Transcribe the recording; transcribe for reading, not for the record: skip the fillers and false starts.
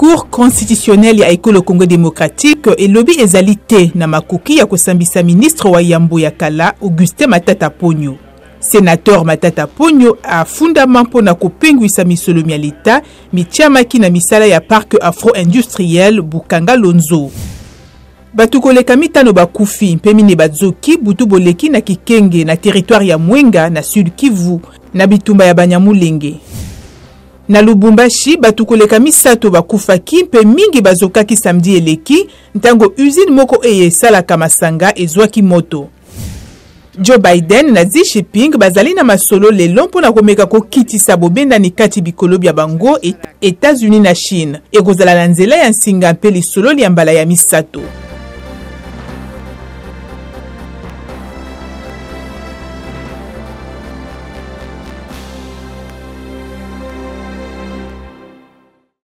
Cour constitutionnelle ya Ekolo Congo democratique elobi ezali te na makoki ya kosambisa ministre wa yambo ya kala Augustin Matata Ponyo. Senateur Matata Ponyo afundama mpo na kopengwisa misolo mya leta mitiamaki na misala ya parc afro-industriel Bukanga Lonzo. Bato koleka mitano bakufi mpe mine bazoki butu boleki na Kikenge na territoire ya Mwenga na Sud Kivu na bitumba ya Banyamulenge. Na Lubumbashi, bato koleka misato bakufaki mpe mingi bazokaki samedi eleki ntango usine moko eye esalaka masanga ezwaki moto. Joe Biden na Xi Jinping bazali na masolo lelo mpo na komeka kokitisa bobendani kati bikolo bya bango, Etats-Unis na Chine. Ekozala na nzela ya nsinga mpe lisolo lya mbala ya misato.